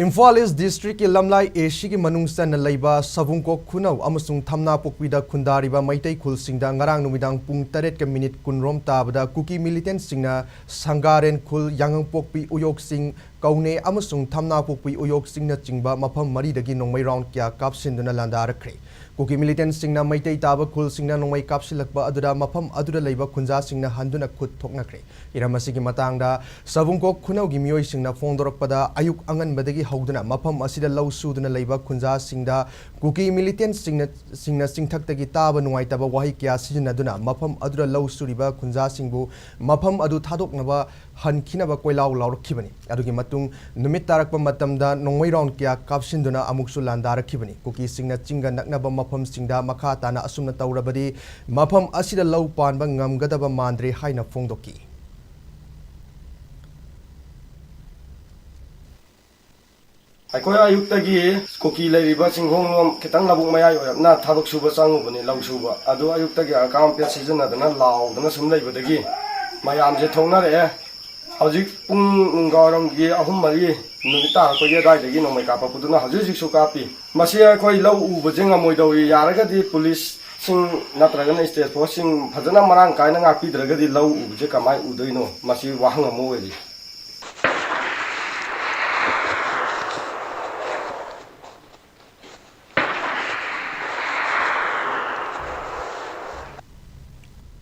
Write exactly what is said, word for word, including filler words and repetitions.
ꯏꯝꯐꯥꯜ ꯏꯁ ꯗꯤꯁꯇ꯭ꯔꯤꯛꯀꯤ ꯂꯝꯂꯥꯏ ꯑꯦ ꯁꯤꯒꯤ ꯃꯅꯨꯡ ꯆꯟꯅ ꯂꯩꯕ ꯁꯥꯕꯨꯡꯀꯣꯛ ꯈꯨꯅꯧ ꯑꯃꯁꯨꯡ ꯊꯝꯅꯥꯄꯣꯛꯄꯤꯗ ꯈꯨꯟꯗꯥꯔꯤꯕ ꯃꯩꯇꯩ ꯈꯨꯜꯁꯤꯡꯗ ꯉꯔꯥꯡ ꯅꯨꯃꯤꯗꯥꯡ ꯄꯨꯡ ꯇꯔꯦꯠꯀ ꯃꯤꯅꯤꯠ ꯀꯨꯟꯔꯣꯝ ꯇꯥꯕꯗ ꯀꯨꯀꯤ ꯃꯤꯂꯤꯇꯦꯟꯠꯁꯤꯡꯅ ꯁꯪꯒꯥꯔꯦꯟ ꯈꯨꯜ, ꯌꯥꯉꯪꯄꯣꯛꯄꯤ ꯎꯌꯣꯛꯁꯤꯡ, ꯀꯧꯅꯦ ꯑꯃꯁꯨꯡ ꯊꯝꯅꯥꯄꯣꯛꯄꯤ ꯎꯌꯣꯛꯁꯤꯡꯅꯆꯤꯡꯕ ꯃꯐꯝ ꯃꯔꯤꯗꯒꯤ ꯅꯣꯡꯃꯩ ꯔꯥꯎꯟ ꯀꯌꯥ ꯀꯥꯞꯁꯤꯟꯗꯨꯅ ꯂꯥꯟꯗꯥꯔꯛꯈ꯭ꯔꯦ꯫ ꯀꯨꯀꯤ ꯃꯤꯂꯤꯇꯦꯟꯠꯁꯤꯡꯅ ꯃꯩꯇꯩ ꯇꯥꯕ ꯈꯨꯜꯁꯤꯡꯅ ꯅꯣꯡꯃꯩ ꯀꯥꯞꯁꯤꯜꯂꯛꯄ ꯑꯗꯨꯗ ꯃꯐꯝ ꯑꯗꯨꯗ ꯂꯩꯕ ꯈꯨꯟꯖꯥꯁꯤꯡꯅ ꯍꯟꯗꯨꯅ ꯈꯨꯠ ꯊꯣꯛꯅꯈ꯭ꯔꯦ꯫ ꯍꯤꯔꯝ ꯑꯁꯤꯒꯤ ꯃꯇꯥꯡꯗ ꯁꯥꯕꯨꯡꯀꯣꯛ ꯈꯨꯅꯧꯒꯤ ꯃꯤꯑꯣꯏꯁꯤꯡꯅ ꯐꯣꯡꯗꯣꯔꯛꯄꯗ, ꯑꯌꯨꯛ ꯑꯉꯟꯕꯗꯒꯤ ꯍꯧꯗꯨꯅ ꯃꯐꯝ ꯑꯁꯤꯗ ꯂꯧ ꯁꯨꯗꯨꯅ ꯂꯩꯕ ꯈꯨꯟꯖꯥꯁꯤꯡꯗ ꯀꯨꯀꯤ ꯃꯤꯂꯤꯇꯦꯟꯠꯁꯤꯡꯅ, ꯁꯤꯡꯅ ꯆꯤꯡꯊꯛꯇꯒꯤ ꯇꯥꯕ ꯅꯨꯡꯉꯥꯏꯇꯕ ꯋꯥꯍꯩ ꯀꯌꯥ ꯁꯤꯖꯤꯟꯅꯗꯨꯅ ꯃꯐꯝ ꯑꯗꯨꯗ ꯂꯧ ꯁꯨꯔꯤꯕ ꯈꯨꯟꯖꯥꯁꯤꯡꯕꯨ ꯃꯐꯝ ꯑꯗꯨ ꯊꯥꯗꯣꯛꯅꯕ ꯍꯟꯈꯤꯅꯕ ꯀꯣꯏꯂꯥꯎ ꯂꯥꯎꯔꯛꯈꯤꯕꯅꯤ꯫ ꯑꯗꯨꯒꯤ ꯃꯇꯨꯡ ꯅꯨꯃꯤꯠ ꯇꯥꯔꯛꯄ ꯃꯇꯝꯗ ꯅꯣꯡꯃꯩ ꯔꯥꯎꯟ ꯀꯌꯥ ꯀꯥꯞꯁꯤꯟꯗꯨꯅ ꯑꯃꯨꯛꯁꯨ ꯂꯥꯟꯗꯥꯔꯛꯈꯤꯕꯅꯤ꯫ ꯀꯨꯀꯤꯁꯤꯡꯅ ꯆꯤꯡꯒ ꯅꯛꯅꯕ ꯃꯐꯝꯁꯤꯡꯗ ꯃꯈꯥ ꯇꯥꯅ ꯑꯁꯨꯝꯅ ꯇꯧꯔꯕꯗꯤ ꯃꯐꯝ ꯑꯁꯤꯗ ꯂꯧ ꯄꯥꯟꯕ ꯉꯝꯒꯗꯕ ꯃꯥꯟꯗ꯭ꯔꯦ ꯍꯥꯏꯅ ꯐꯣꯡꯗꯣꯛꯈꯤ꯫ ꯑꯩꯈꯣꯏ ꯑꯌꯨꯛꯇꯒꯤ ꯀꯨꯀꯤ ꯂꯩꯔꯤꯕ ꯆꯤꯡꯈꯣꯡꯂꯣꯝ ꯈꯤꯇꯪ ꯂꯧꯕꯨꯛ ꯃꯌꯥꯏ ꯑꯣꯏꯔꯞꯅ ꯊꯕꯛ ꯁꯨꯕ ꯆꯪꯉꯨꯕꯅꯤ, ꯂꯧ ꯁꯨꯕ꯫ ꯑꯗꯨ ꯑꯌꯨꯛꯇꯒꯤ ꯑꯀꯥꯝ ꯑꯄꯦꯠ ꯁꯤꯖꯤꯟꯅꯗꯅ ꯂꯥꯎꯗꯅ ꯁꯨꯝ ꯂꯩꯕꯗꯒꯤ ꯃꯌꯥꯝꯁꯦ ꯊꯣꯛꯅꯔꯛꯑꯦ꯫ ꯍꯧꯖꯤꯛ ꯄꯨꯡ ꯅꯨꯡꯗꯥꯡꯋꯥꯏꯔꯝꯒꯤ ꯑꯍꯨꯝ ꯃꯔꯤ ꯅꯨꯃꯤꯠ ꯇꯥꯔꯛꯄꯒꯤ ꯑꯗꯨꯋꯥꯏꯗꯒꯤ ꯅꯣꯡꯃꯩ ꯀꯥꯞꯄꯛꯄꯗꯨꯅ ꯍꯧꯖꯤꯛ ꯍꯧꯖꯤꯛꯁꯨ ꯀꯥꯞꯄꯤ꯫ ꯃꯁꯤ ꯑꯩꯈꯣꯏ ꯂꯧ ꯎꯕꯁꯦ ꯉꯝꯃꯣꯏꯗꯧꯔꯤ꯫ ꯌꯥꯔꯒꯗꯤ ꯄꯨꯂꯤꯁꯁꯤꯡ ꯅꯠꯇ꯭ꯔꯒꯅ ꯁ꯭ꯇꯦꯠ ꯐꯣꯔꯁꯁꯤꯡ ꯐꯖꯅ ꯃꯔꯥꯡ ꯀꯥꯏꯅ ꯉꯥꯛꯄꯤꯗ꯭ꯔꯒꯗꯤ ꯂꯧ ꯎꯕꯁꯦ ꯀꯃꯥꯏꯅ ꯎꯗꯣꯏꯅꯣ? ꯃꯁꯤ ꯋꯥꯍꯪ ꯑꯃ ꯑꯣꯏꯔꯤ꯫